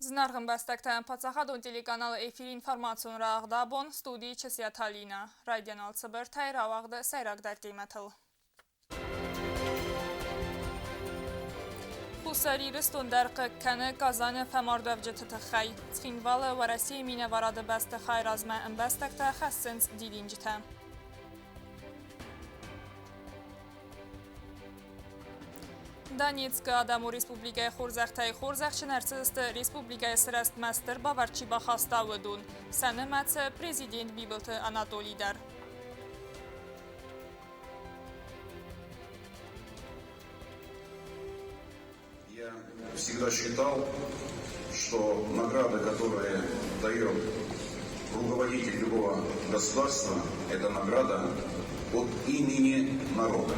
Зынаргъ ӕмбӕстӕгтӕ, паддзахадон телеканалы эфиры информацион рӕгъд абон студийы Чысиаты Алинӕ. Райдиан алцыбыртӕй рауагъды сӕйрагдӕр темӕтыл. Хуссар Ирыстон дӕр хъыг кӕны Казаны фӕмардуӕвджыты тыххӕй. Цхинвалы Уӕрӕсейы минӕварады бӕстыхайы размӕ ӕмбӕстӕгтӕ хӕссынц дидинджытӕ. Донецкы Адӕмон Республикӕйы хорзӕхтӕй хорзӕхджын ӕрцыдысты республикӕйы сырӕзтмӕ стыр бавӕрд чи бахаста, уыдон. Сӕ нымӕцы президент Бибылты Анатолий дӕр. Я всегда считал, что награда, которая дает руководитель любого государства, это награда от имени народа.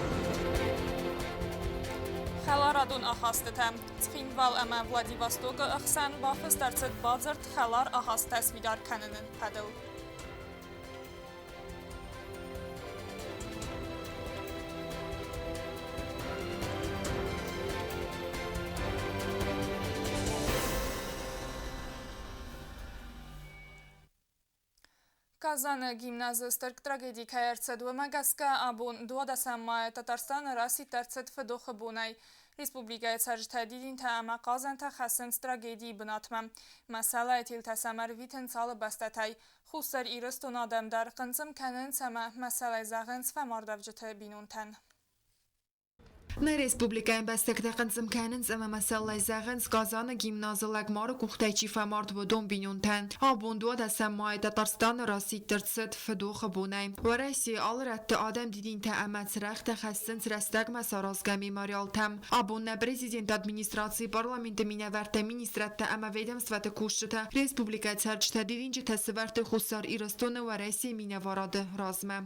Хӕларадон ахастытӕ. Цхинвал ӕмӕ Владивостокы ӕхсӕн бафыст ӕрцыд бадзырд хӕлар ахасттӕ сфидар кӕныны фӕдыл. Казаны гимназы стыр трагеди кӕй ӕрцыд, уымӕ гӕсгӕ абон 12 майы Татарстаны расидт ӕрцыд фыдохы бонӕй. Республикӕйы цӕрджытӕ дидинтӕ ӕмӕ хъазӕнтӕ хӕссынц трагедийы бынатмӕ. Мӕсӕлӕйы телтӕ сӕм ӕрвитынц алы бӕстӕтӕй. Хуссар Ирыстоны адӕм дӕр хъынцъым кӕнынц ӕмӕ мӕсӕлӕй зӕгъынц фӕмардӕвджыты бинонтӕн. Нӕ республикӕйы ӕмбӕстӕгтӕ хъынцъым кӕнынц ӕмӕ мӕсӕллӕй зӕгъынц, Казаны гимназы лӕгмары къухтӕй чи фӕмард, уыдон бинонтӕн. Абон 12 майы Татарстаны расидт ӕрцыд фыдохы бонӕй. Уӕрӕсейы алы рӕтты адӕм дидинтӕ ӕмӕ цырӕгътӕ хӕссынц рӕстӕгмӕ саразгӕ мемориалтӕм. Абон нӕ президенты администрацийы парламенты минӕвӕрттӕ, министрадтӕ ӕмӕ ведомствӕты кусджытӕ, республикӕйы цӕрджытӕ дидинджытӕ сывӕрдтой Хуссар Ирыстоны Уӕрӕсейы минӕварады размӕ.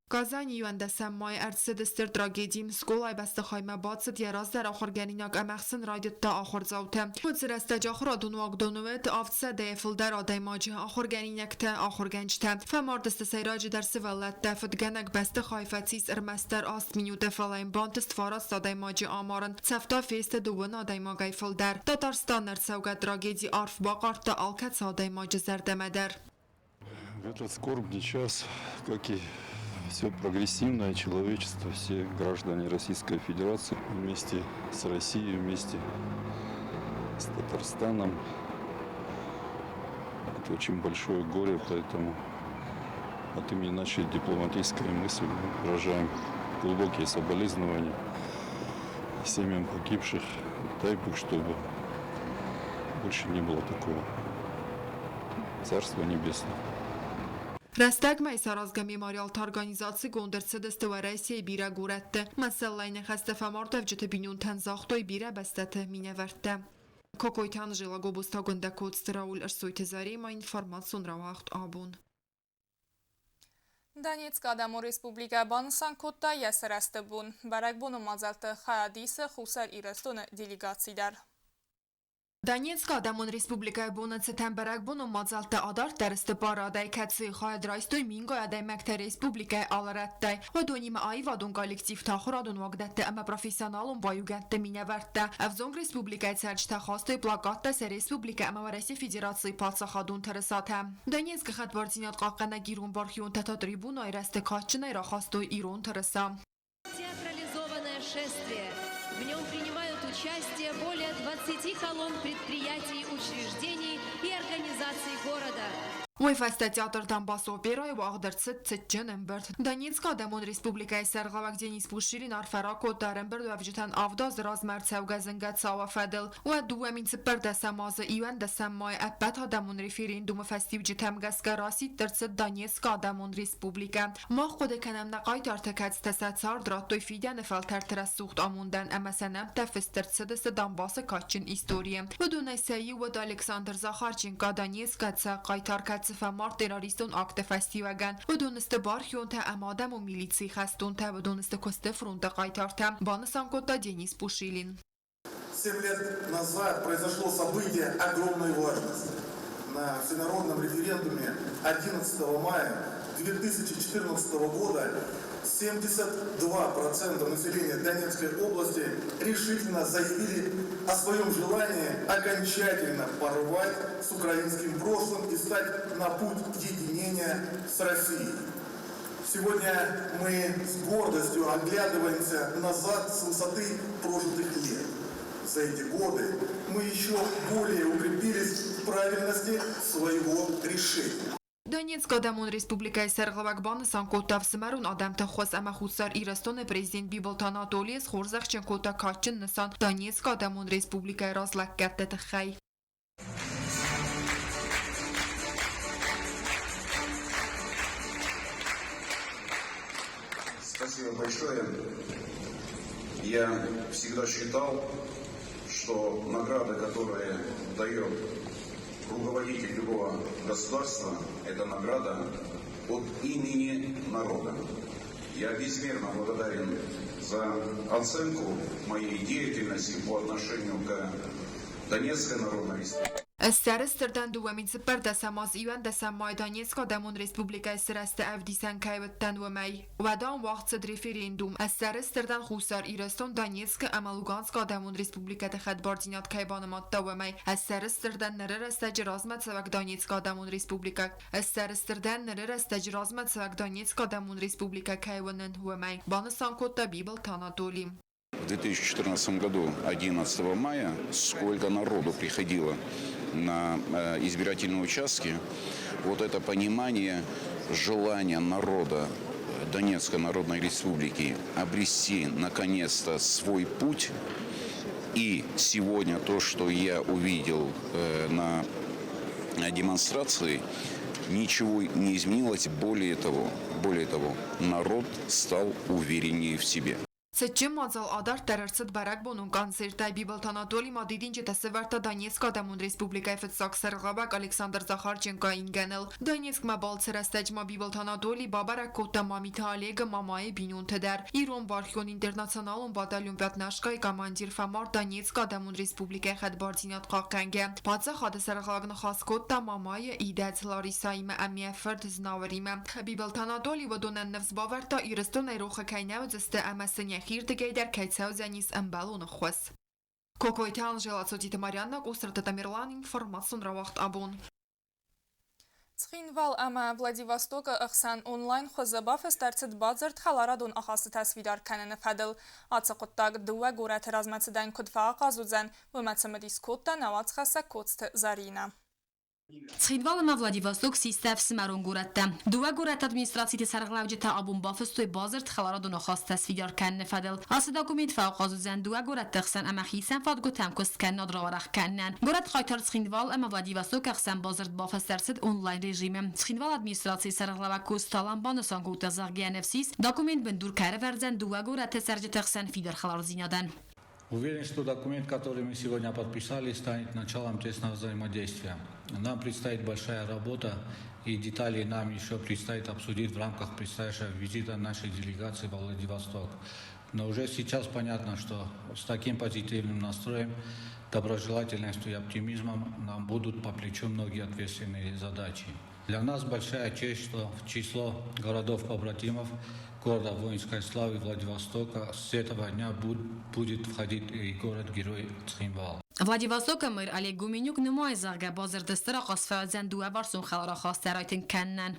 Казани иуӕндӕсӕм майы ӕрцыд стыр трагеди. Скъолайы бӕстыхаймӕ бацыд йӕ раздӕр ахуыргӕнинаг ӕмӕ ӕхсын райдыдта ахуырдзаутӕ. Уыцы рӕстӕджы ахуырадон уагдоны уыд авдсӕдӕйӕ фылдӕр адӕймаджы, ахуыргӕнинӕгтӕ, ахуыргӕнджытӕ. Фӕмард сты сӕйраджыдӕр сывӕллӕттӕ. Фыдгӕнӕг бӕстыхай фӕцис ӕрмӕстдӕр аст минуты, фӕлӕ йын бантыст фараст адӕймаджы амарын. Цӕфтӕ фесты дыууын адӕймагӕй фылдӕр. Татарстаны ӕрцӕугӕ трагеди арф бахъардта алкӕцы адӕймаджы зӕрдӕмӕ дӕр. В этот скорбный час, как и все прогрессивное человечество, все граждане Российской Федерации вместе с Россией, вместе с Татарстаном. Это очень большое горе, поэтому от имени нашей дипломатической мысли мы выражаем глубокие соболезнования семьям погибших. Дай Бог, чтобы больше не было такого. Царство Небесное. Рӕстӕгмӕ исаразгӕ мемориалты организацигонд ӕрцыдысты Уӕрӕсейы бирӕ горӕтты. Мӕсӕллӕй ныхӕстӕ фӕмардӕвджыты бинонтӕн загътой бирӕ бӕстӕты минӕвӕрттӕ. Кокойты Анжела Гобозтагуындӕ Коцты Рауль Ӕрсойты Заремӕ информацион рауагъд абон. Донецкы Адӕмон Республикӕ банысан кодта йӕ сырӕзты бон. Бӕрӕгбоны мадзӕлтты хайад исы Хуссар Ирыстоны делегаци дӕр. Донецкы Адӕмон Республикӕйы боны цытӕн бӕрӕгбонон мадзӕлттӕ адарддӕр сты парадӕй, кӕцыйы хайад райстой мингай адӕймӕгтӕ республикӕйы алы рӕттӕй. Уыдонимӕ аивадон коллективты, ахуырадон уагдӕтты ӕмӕ профессионалон баиугӕндты минӕвӕрттӕ. Ӕвзонг республикӕйы цӕрджытӕ хастой плакаттӕ сӕ республикӕ ӕмӕ Уӕрӕсейы Федерацийы паддзахадон тырысатӕ. Донецкы хӕдбардзинад хъахъхъӕнӕг ирон бархионтӕ та трибунӕйы рӕзты кадджынӕй рахастой ирон тырыса. Театрализованное шествие. В нем принимают участие более 20 колонн предприятий, учреждений и организаций города. Уый фӕстӕ театр Донбасс оперӕйы уагъд ӕрцыд цытджын ӕмбырд. Донецкы Адӕмон Республикӕйы сӕргълӕууӕг Денис Пушилин арфӕ ракодта ӕрӕмбырдуӕвджытӕн авд азы размӕ ӕрцӕугӕ зынгӕ цауы фӕдыл. Уӕд 2014 азы иуӕндӕсӕм майы ӕппӕтадӕмон референдумы фӕстиуджытӕм гӕсгӕ расидт ӕрцыд Донецкы Адӕмон Республикӕ. Мах хъуыды кӕнӕм нӕ хъайтартӕ, кӕцытӕ сӕ цард радтой фидӕны фӕлтӕрты рӕсугъд амондӕн ӕмӕ сӕ нӕмттӕ фыст ӕрцыдысты Донбассы кадджын историйы. Уыдонӕй сӕ иу уыд Александр Захарченко, Донецкы ӕцӕг хъайтар, кӕцы фӕмард террористон акты фӕстиуӕгӕн. Уыдон сты бархионтӕ ӕмӕ адӕмон милицийы хӕстонтӕ, уыдон сты куысты фронты хъайтартӕ, банысан кодта Денис Пушилин. Семь лет назад произошло событие огромной важности. На всенародном референдуме 11 мая 2014 года 72% населения Донецкой области решительно заявили о своем желании окончательно порвать с украинским прошлым и стать на путь единения с Россией. Сегодня мы с гордостью оглядываемся назад с высоты прожитых лет. За эти годы мы еще более укрепились в правильности своего решения. Донецкы Адӕмон Республикӕйы сӕргълӕууӕг банысан кодта ӕфсымӕрон адӕмты ӕххуыс ӕмӕ Хуссар Ирыстоны президент Бибылты Анатолийы схорзӕхджын кодта кадджын нысан Донецкы Адӕмон Республикӕйы раз лӕггӕдты тыххӕй. Спасибо большое. Я всегда считал, что награда, которая дает руководитель любого государства, это награда от имени народа. Я безмерно благодарен за оценку моей деятельности по отношению к Донецкой Народной Республике. Ӕз сӕрыстыр дӕн 24 аз 11 мӕй Донецкы Адӕмон Республикӕйы сырӕзты ӕвдисӕн кӕй уыдтӕн, уымӕй. Уӕд ам уагъд цыд референдум. Ӕз сӕрыстыр дӕн Хуссар Ирыстон Донецкы ӕмӕ Луганскы Адӕмон Республикӕты хӕдбардзинад кӕй банымадта, уымӕй. Ӕз сӕрыстыр дӕн ныры рӕстӕджы размӕцӕуӕг Донецкы Адӕмон Республикӕ. Ӕз сӕрыстыр дӕн ныры рӕстӕджы размӕцӕуӕг Донецкы Адӕмон Республикӕ кӕй уынын, уымӕй, банысан кодта Бибылты Анатоли. В 2014 году, 11 мая, сколько народу приходило на избирательные участки, вот это понимание, желание народа Донецкой Народной Республики обрести наконец-то свой путь. И сегодня то, что я увидел на демонстрации, ничего не изменилось. Более того, народ стал увереннее в себе. Цытджын мадзал адарддӕр ӕрцыд бӕрӕгбонон концертӕй. Бибылты Анатоли ма дидинджытӕ сӕвӕрдта Донецкы Адӕмон Республикӕйы фыццаг сӕргълӕууӕг Александр Захарченкойы ингӕныл. Донецкмӕ балцы рӕстӕджы ма Бибылты Анатоли бабӕрӕг кодта Мамиты Олегы Мамайы бинонты дӕр. Ирон бархион интернационалон батальон Пятнашка-йы командир фӕмард Донецкы Адӕмон Республикӕйы хӕдбардзинад хъахъхъӕнгӕ. Паддзахады сӕргълӕууӕг ныхас кодта Мамайы идӕдз Ларисаимӕ ӕмӕ йӕ фырт Знауыримӕ. Бибылты Анатоли уыдонӕн ныфс бавӕрдта, Ирыстонӕй рохы кӕй нӕ уыдзысты ӕмӕ сын йӕхирдыгӕй дӕр кӕй цӕудзӕнис ӕмбӕлон ӕххуыс. Кокойты Анжела, Цотиты Марианна, Къусраты Тамерлан, информацион рауагъд абон. Цхинвал ӕмӕ Владивостокы ӕхсӕн онлайн хуызы бафыст ӕрцыд бадзырд хӕларадон ахастытӕ сфидар кӕныны фӕдыл. Ацы хъуыддаг дыууӕ горӕты размӕцыдӕн куыд фӕахъаз уыдзӕн, уымӕ цымыдис кодта нӕ уацхӕссӕг Коцты Заринӕ. Цхинвал ӕмӕ Владивосток систы ӕфсымӕрон горӕттӕ. Дыууӕ горӕты администрациты сӕргълӕуджытӕ абон бафыстой бадзырд хӕларадон ахастытӕ сфидар кӕныны фӕдыл. Ацы документ фӕахъаз уыдзӕн дыууӕ горӕты ӕхсӕн ӕмӕ хицӕн фадгуыты ӕмкуыст кӕнынад рауӕрӕх кӕнынӕн. Горӕт хъайтар Цхинвал ӕмӕ Владивостокы ӕхсӕн бадзырд бафыст ӕрцыд онлайн режимы. Цхинвалы администрацийы сӕргълӕууӕг Коцты Алан банысан кодта, зӕгъгӕ, ӕнӕфсис документ бындур кӕй ӕрӕвӕрдзӕн дыууӕ горӕты цӕрджыты ӕхсӕн фидар хӕлардзинадӕн. Уверен, что документ, который мы сегодня подписали, станет началом тесного взаимодействия. Нам предстоит большая работа, и детали нам еще предстоит обсудить в рамках предстоящего визита нашей делегации во Владивосток. Но уже сейчас понятно, что с таким позитивным настроем, доброжелательностью и оптимизмом нам будут по плечу многие ответственные задачи. Для нас большая честь, что в число городов-побратимов города воинской славы Владивостока с этого дня будет входить и город-герой Цхинвал. Владивостокы мэр Олег Гуменюк нымайы, зӕгъгӕ, бадзырд стыр ахъаз фӕуыдзӕн дыууӕварсон хӕлар ахастытӕ райтынг кӕнынӕн.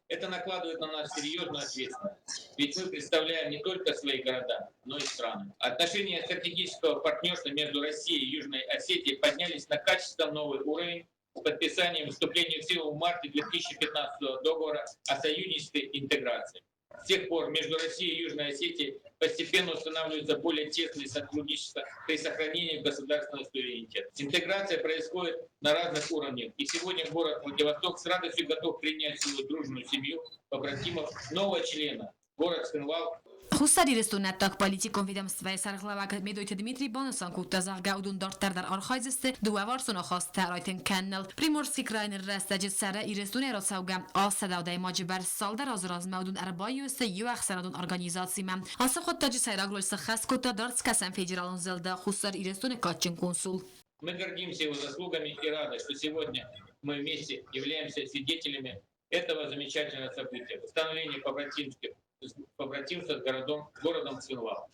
Это накладывает на нас серьезную ответственность. Ведь мы представляем не только свои города, но и страны. Отношения стратегического партнерства между Россией и Южной Осетией поднялись на качественно новый уровень с подписанием вступления в силу в марте 2015 договора о союзнической интеграции. С тех пор между Россией и Южной Осетией постепенно устанавливается более тесное сотрудничество при сохранении государственного суверенитета. Интеграция происходит на разных уровнях. И сегодня город Владивосток с радостью готов принять в свою дружную семью побратимов нового члена, город Цхинвал. Хуссар Ирыстоны ӕддагполитикон ведомствӕйы сӕргълӕууӕг Медойты Дмитрий банысан кодта, зӕгъгӕ, уыдон дарддӕр дӕр архайдзысты дыууӕварсон ахастытӕ райтынг кӕныныл. Приморский крайы ныры рӕстӕджы цӕры Ирыстонӕй рацӕугӕ 700 адӕймаджы бӕрц. Цалдӕр азы размӕ уыдон ӕрбаиу сты иу ӕхсӕнадон организацимӕ. Ацы хъуыддаджы сӕйраг роль сӕххӕст кодта Дард Скӕсӕн федералон зылды Хуссар Ирыстоны кадджын консул. Мы гордимся его заслугами и рады, что сегодня мы вместе являемся свидетелями этого замечательного события – восстановления побратимства с городом Цхинвал.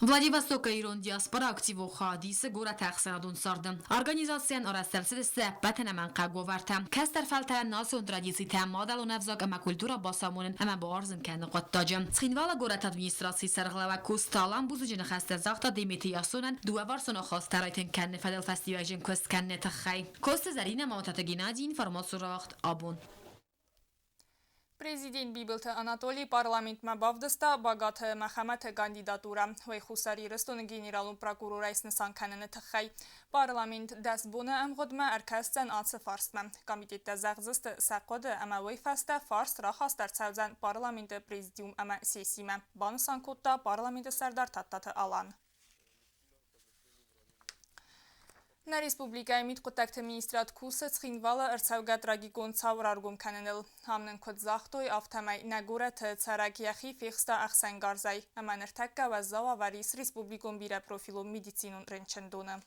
Владивостокы ирон диаспора активон хайад исы горӕты ӕхсӕнадон царды. Организацийӕн арӕзт ӕрцыдысты ӕппӕт ӕнӕмӕнгхъӕугӕ уавӕртӕ. Кӕстӕр фӕлтӕрӕн национ традицитӕ, мадӕлон ӕвзаг ӕмӕ культурӕ бацамонын ӕмӕ бауарзын кӕныны хъуыддаджы. Цхинвалы горӕты администрацийы сӕргълӕууӕг Коцты Алан бузныджы ныхӕстӕ загъта Деметы Ясонӕн дыууӕварсон ахастытӕ райтынг кӕныны фӕдыл фӕстиуӕгджын куыст кӕныны тыххӕй. Коцты Зӕринӕ, Мамытаты Геннадий, информацион рауагъд Абон. Президент Бибылты Анатолий парламентмӕ бавдыста Багаты Мӕхӕмӕты кандидатурӕ уый Хуссар Ирыстоны генералон прокурорӕй снысан кӕныны тыххӕй. Парламент 10 боны ӕмгъуыдмӕ ӕркӕсдзӕн ацы фарстмӕ. Комитеттӕ зӕгъдзысты сӕ хъуыды ӕмӕ уый фӕстӕ фарст рахаст ӕрцӕудзӕн парламенты президиум ӕмӕ сессимӕ, банысан кодта парламенты сӕрдар Тадтаты Алан. Нӕ республикӕйы мидхъуыддӕгты министрад кусы Цхинвалы ӕрцӕугӕ трагикон цау раргом кӕныныл. Ам нын куыд загътой, афтӕмӕй нӕ горӕты цӕрӕг йӕхи фехста ӕхсӕнгарзӕй ӕмӕ ныртӕккӕ уӕззау уавӕры ис республикон бирӕпрофилон медицинон рынчындоны.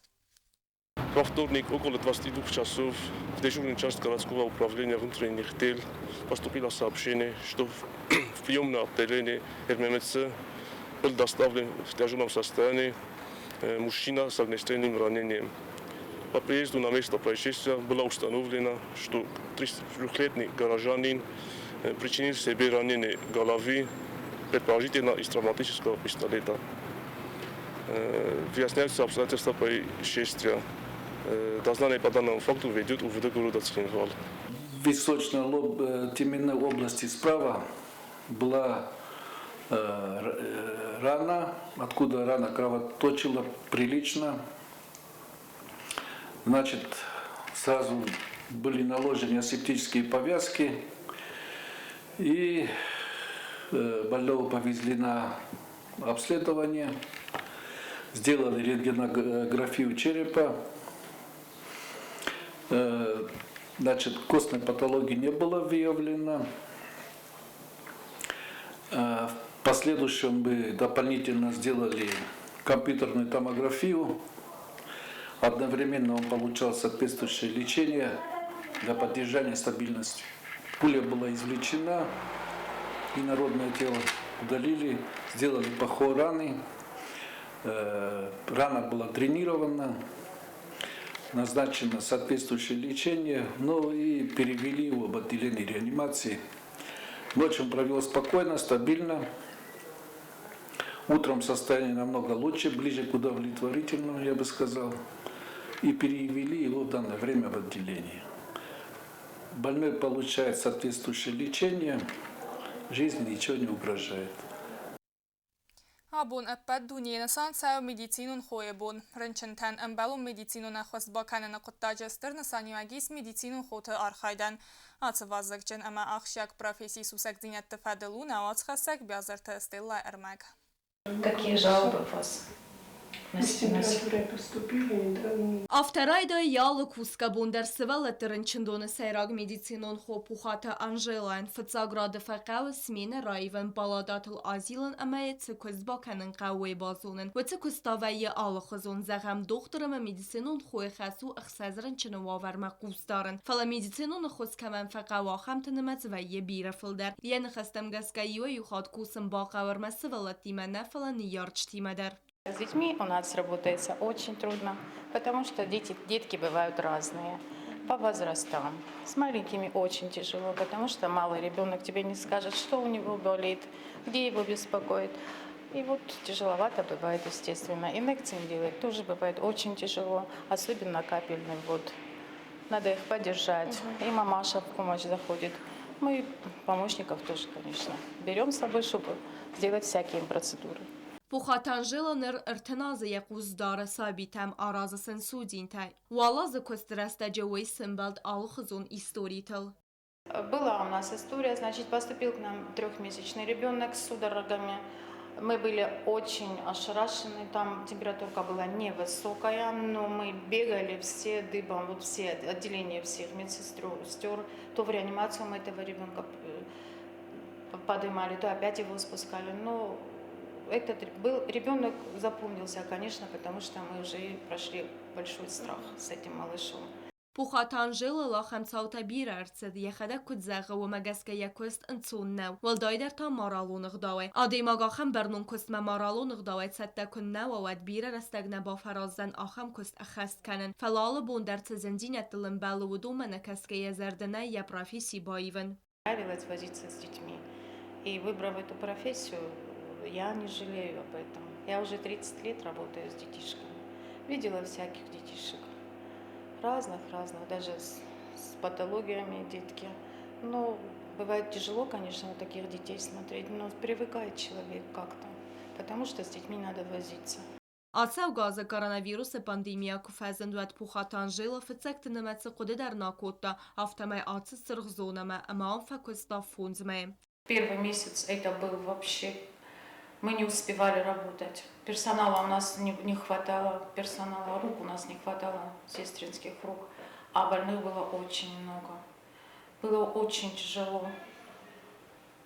Во вторник около 22 часов в дежурную часть городского управления внутренних дел поступило сообщение, что в приемное отделение РММЦ был доставлен в тяжелом состоянии мужчина с огнестрельным ранением. По приезду на место происшествия было установлено, что 33-летний горожанин причинил себе ранение головы, предположительно из травматического пистолета. Выясняются обстоятельства происшествия. Дознание по данному факту ведет УВД города Цхинвал. В височно-теменной области справа была рана, откуда рана кровоточила прилично. Значит, сразу были наложены асептические повязки, и больного повезли на обследование, сделали рентгенографию черепа. Значит, костной патологии не было выявлено. В последующем мы дополнительно сделали компьютерную томографию. Одновременно он получал соответствующее лечение для поддержания стабильности. Пуля была извлечена, инородное тело удалили, сделали ПХО раны. Рана была дренирована, назначено соответствующее лечение, ну и перевели его в отделение реанимации. Ночь он провел спокойно, стабильно. Утром состояние намного лучше, ближе к удовлетворительному, я бы сказал. И перевели его в данное время в отделение. Больной получает соответствующее лечение, жизни ничего не угрожает. Абон ӕппӕт дунейы нысан цӕуы медицинон хойы бон. Рынчынтӕн ӕмбӕлон медицинон ӕххуыс бакӕныны хъуыддаджы стыр нысаниуӕг ис медицинон хоты архайдӕн. Ацы вазыгджын ӕмӕ ахсджиаг профессийы сусӕгдзинӕдты фӕдыл у нӕ уацхӕссӕг Биазырты Стеллайы ӕрмӕг. Какие жалобы у вас? С поступили, да. Афтӕ райдайы алы кусгӕ бон дӕр сывӕллӕтты рынчындоны сӕйраг медицинон хо Пухаты Анжелайӕн. Фыццаг рады фӕхъӕуы сменӕ раивын, палатӕтыл азилын ӕмӕ цы куыст бакӕнын хъӕуы, уый базонын. Уыцы куыст та вӕййы алыхуызон. Зӕгъӕм, дохтыр ӕмӕ медицинон хойы хӕс у 6 рынчыны уавӕрмӕ хъус дарын. Фӕлӕ медицинон ӕххуыс кӕмӕн фӕхъӕуы, ахӕмты нымӕц вӕййы бирӕ фылдӕр. Йӕ ныхӕстӕм гӕсгӕ иуӕй-иу хатт кусын бахъӕуы ӕрмӕст сывӕллӕттимӕ нӕ, фӕлӕ ныййарджытимӕ дӕр. С детьми у нас работается очень трудно, потому что дети, детки бывают разные по возрастам. С маленькими очень тяжело, потому что малый ребенок тебе не скажет, что у него болит, где его беспокоит. И вот тяжеловато бывает, естественно. Инъекции делать тоже бывает очень тяжело, особенно капельный ввод. Надо их подержать. И мамаша в помощь заходит. Мы помощников тоже, конечно, берем с собой, чтобы сделать всякие процедуры. Пухаты Анжела ныр 30 азы йӕ хъус дары сабитӕм, аразы сын судзинтӕ. Уал азы куысты рӕстӕджы уый сӕмбӕлд алыхуызон историтыл. Была у нас история, значит, поступил к нам трехмесячный ребенок с судорогами. Мы были очень ошарашены, там температурка была невысокая, но мы бегали все дыбом, вот все отделения всех медсестер, то в реанимацию мы этого ребенка поднимали, то опять его спускали. Но этот был ребенок запомнился, конечно, потому что мы уже прошли большой страх с этим малышом. Пухаты Анжелӕйыл ахӕм цаутӕ бирӕ ӕрцыд, йӕхӕдӕг куыд зӕгъы, уымӕ гӕсгӕ йӕ куыст ӕнцон нӕу, уӕлдайдӕр та моралон ӕгъдауӕй. Адӕймаг ахӕм бӕрнон куыстмӕ моралон ӕгъдауӕй цӕттӕ куы нӕ уа, уӕд бирӕ рӕстӕг нӕ бафӕраздзӕн ахӕм куыст ӕххӕст кӕнын. Фӕлӕ алы бон дӕр цы зындзинӕдтыл ӕмбӕлы, уыдонмӕ нӕ кӕсгӕ йӕ зӕрды нӕй йӕ професси баивын. Нравилось возиться с детьми. И выбрав эту профессию, я не жалею об этом. Я уже 30 лет работаю с детишками. Видела всяких детишек. Разных-разных, даже с патологиями детки. Но бывает тяжело, конечно, на таких детей смотреть, но привыкает человек как-то, потому что с детьми надо возиться. Ацӕугӕ азы коронавирусы пандемийӕ куы фӕзынд, уӕд Пухаты Анжела фыццӕгты нымӕцы хъуыды дӕр нӕ кодта, афтӕмӕй ацыд сырх зонӕмӕ ӕмӕ ам фӕкуыста 5 мӕйы. Первый месяц это был вообще, мы не успевали работать. Персонала у нас не хватало, персонала рук у нас не хватало, сестринских рук, а больных было очень много. Было очень тяжело,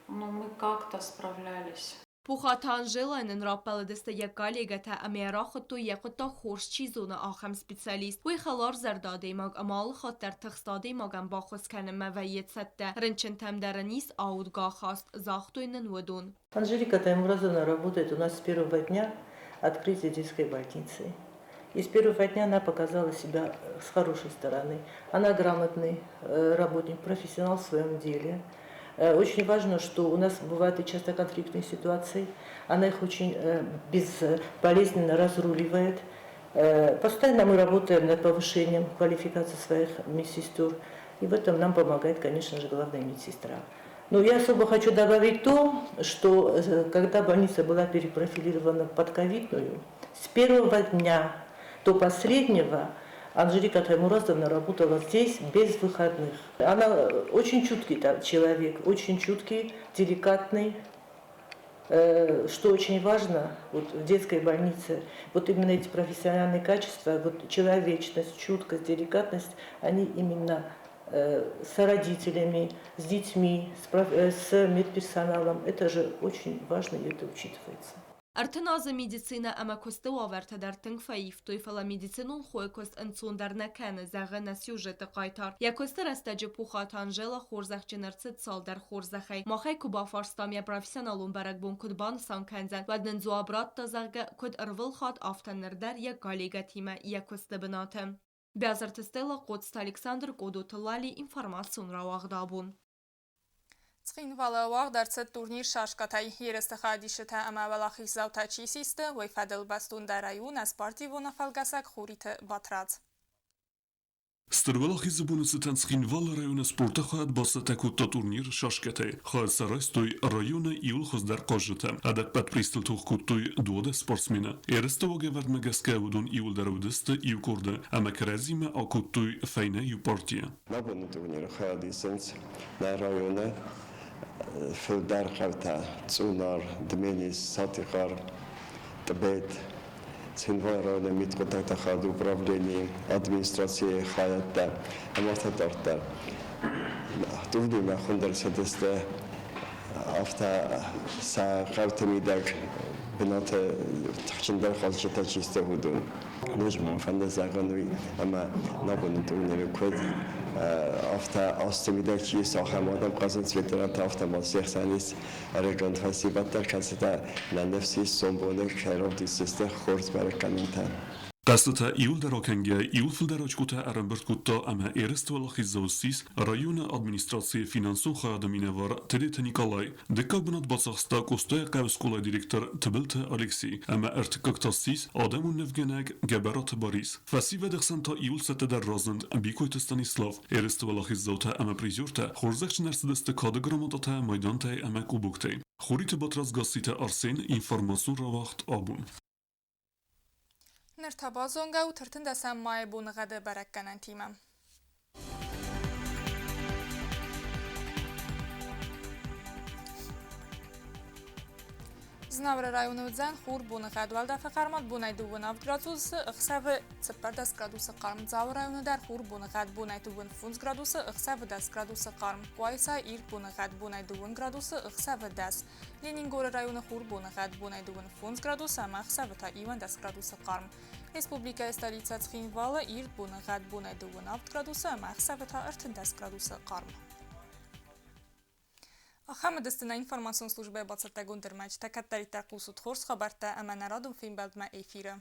но мы как-то справлялись. Пухаты Анжелӕйы нын раппӕлыдысты йӕ коллегӕтӕ ӕмӕ йӕ рахуыдтой, йӕ хъуыддаг хорз чи зоны, ахӕм специалист. Уый хӕларзӕрдӕ адӕймаг ӕмӕ алы хатт дӕр тыхст адӕймагӕн баххуыс кӕнынмӕ вӕййы цӕттӕ. Рынчынтӕм дӕр ын ис аудгӕ ахаст, загътой нын уыдон. Анжелика Таймуразовна работает у нас с первого дня открытия детской больницы. И с первого дня она показала себя с хорошей стороны. Она грамотный работник, профессионал в своем деле. Очень важно, что у нас бывают и часто конфликтные ситуации. Она их очень безболезненно разруливает. Постоянно мы работаем над повышением квалификации своих медсестер. И в этом нам помогает, конечно же, главная медсестра. Но я особо хочу добавить то, что когда больница была перепрофилирована под ковидную, с первого дня до последнего Анжелика Таймуразовна работала здесь без выходных. Она очень чуткий человек, очень чуткий, деликатный. Что очень важно вот в детской больнице, вот именно эти профессиональные качества, вот человечность, чуткость, деликатность, они именно с родителями, с детьми, с медперсоналом. Это же очень важно, и это учитывается. 30 азы медицинӕ ӕмӕ куысты уавӕртӕ дӕр тынг фӕивтой, фӕлӕ медицинон хойы куыст ӕнцондӕр нӕ кӕны, зӕгъы нӕ сюжеты хъайтар. Йӕ куысты рӕстӕджы Пухаты Анжела хорзӕхджын ӕрцыд цалдӕр хорзӕхӕй. Мах ӕй куы бафарстам, йӕ профессионалон бӕрӕгбон куыд банысан кӕндзӕн, уӕд нын дзуапп радта, зӕгъгӕ, куыд ӕрвылхатт, афтӕ ныр дӕр йӕ коллегӕтимӕ йӕ куысты бынаты. Биазырты Стелла, Хъоцты Александр, Къодоты Лали, информацион рауагъд «Абон». Цхинвалы уагъд ӕрцыд турнир шашкӕтӕй. Ерысты хайадисджытӕ ӕмӕ уӕлахиздзаутӕ чи систы, уый фӕдыл бӕстондӕрӕй у нӕ спортивон афӕлгӕсӕг Хуриты Батрадз. Стыр Уӕлахизы боны цытӕн Цхинвалы районы спорты хайад бацӕттӕ кодта турнир шашкӕтӕй. Хайад сӕ райстой районы иууыл хуыздӕр хъазджытӕ. Ӕдӕппӕт призтыл тох кодтой 12 спортсмены. Ерысты уагӕвӕрдмӕ гӕсгӕ уыдон иууылдӕр уыдысты иу къорды ӕмӕ кӕрӕдзимӕ акодтой фӕйнӕ иу партийы. Абоны турниры хайад исынц нӕ районы фылдӕр хъӕутӕ: Цъунар, Дменис, Сатихъар, Тъбет, Цхинвалы районы мидхъуыддӕгты хайады управленийы, администрацийы хайӕдтӕ ӕмӕ афтӕ дарддӕр. Турнирмӕ хуынд ӕрцыдысты афтӕ сӕ хъӕуты мидӕг бынаты тыхджындӕр хъазджытӕ чи сты, уыдон. Ноджы мӕ фӕнды зӕгъын уый, ӕмӕ нӕ абоны турниры куыд афтӕ азты мидӕг чи ис, ахӕм адӕм хъазынц, ветерантӕ, афтӕ ма се хсӕн ис ӕрыгон фӕсивӕд дӕр, кӕцытӕ нӕ ныфс ис, сомбоны кӕй равдисдзысты хорз бӕрӕггӕнӕнтӕ. Хъӕзтытӕ иууылдӕр акӕнгӕйӕ иууыл фылдӕр очкотӕ ӕрӕмбырд кодта ӕмӕ ерысты уӕлахиздзау ссис районы администрацийы финансон хайады минӕвар Тедеты Николай. Дыккаг бынат бацахста Къостайыхъӕуы скъолайы директор Тыбылты Алексей ӕмӕ ӕртыккаг та ссис адӕмон нывгӕнӕг Гӕбӕраты Борис. Фӕсивӕды хсӕн та иууыл цӕттӕдӕр разынд Бикойты Станислав. Ерысты уӕлахиздзаутӕ ӕмӕ призертӕ хорзӕхджын ӕрцыдысты кады грамотатӕ, майдантӕй ӕмӕ кубоктӕй. Хуриты Батрадз, Гасситы Арсен, информацион рауагъд «Абон». Ныр та базонгӕ ут 13 майы боныгъӕды бӕрӕггӕнӕнтимӕ. Знавыры районы уыдзӕн хур боныгъӕд, уӕлдӕфы хъӕрмад бонӕй 27 градусы, ӕхсӕвы 14 градусы хъарм. Дзауы районы дӕр хур боныгъӕд бонӕй 25 градусы, ӕхсӕвы 10 градусы хъарм. Къуайсайы ирд боныгъӕд бонӕй 2 градусы, ӕхсӕвы 10. Ленингоры районы хур боныгъӕд бонӕй 25 градусы ӕмӕ ӕхсӕвы та 11 градусы хъарм. Республикӕйы столицӕ Цхинвалы ирд боныгъӕд бонӕй 27 градусы ӕмӕ ӕхсӕвы та 13 градусы хъарм. Ахӕм уыдысты нӕ информацион службӕйы бацӕттӕгонд ӕрмӕджытӕ. Кӕддӕриддӕр хъусут хорз хабӕрттӕ ӕмӕ нӕ радон фембӕлдмӕ эфиры.